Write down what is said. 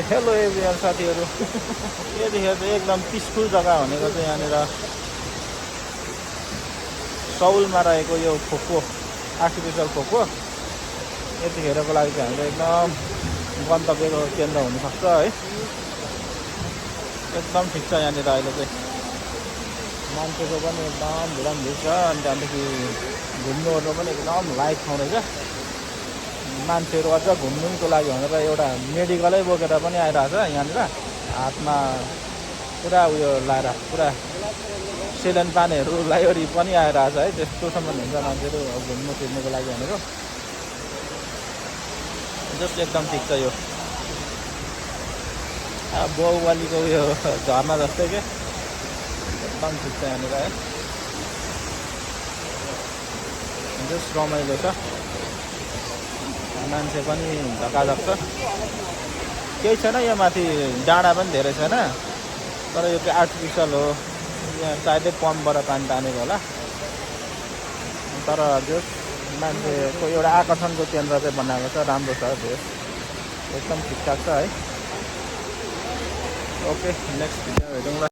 Hello everyone साथीहरू यतिखेर चाहिँ एकदम पिसफुल जग्गा भनेको चाहिँ यहाँनिर सौलमा रहेको यो खोको आर्टिफिसियल खोको यतिखेरको लागि चाहिँ हाम्रो एकदम गन्तव्यको केन्द्र हुनसक्छ है। एकदम ठिक छ यहाँनिर अहिले चाहिँ मान्छेको पनि एकदम भिड छ अनि त्यहाँदेखि घुम्नुहरू पनि एकदम लाइट ठाउँरहेछ। मान्छेहरू अझ घुम्नुको लागि भनेर एउटा मेडिकलै बोकेर पनि आइरहेछ यहाँनिर हातमा पुरा उयो लाएर पुरा सेलेन पानीहरू लाइवरी पनि आइरहेछ है। त्यस्तोसम्म हुन्छ मान्छेहरू घुम्नु फिर्नुको लागि भनेको जस्ट एकदम ठिक छ यो बाहुबलीको उयो झर्ना जस्तै के एकदम ठिक छ यहाँनिर है। जस्ट रमाइलो छ मान्छे पनि झकाझक छ केही छैन यो माथि डाँडा पनि धेरै छैन तर यो चाहिँ आर्टिफिसियल हो यहाँ सायदै पम्पबाट पानी तानेको होला तर जस मान्छेको एउटा आकर्षणको केन्द्र चाहिँ बनाएको छ राम्रो छ त्यो एकदम ठिकठाक छ है। Okay next video हेरौँला।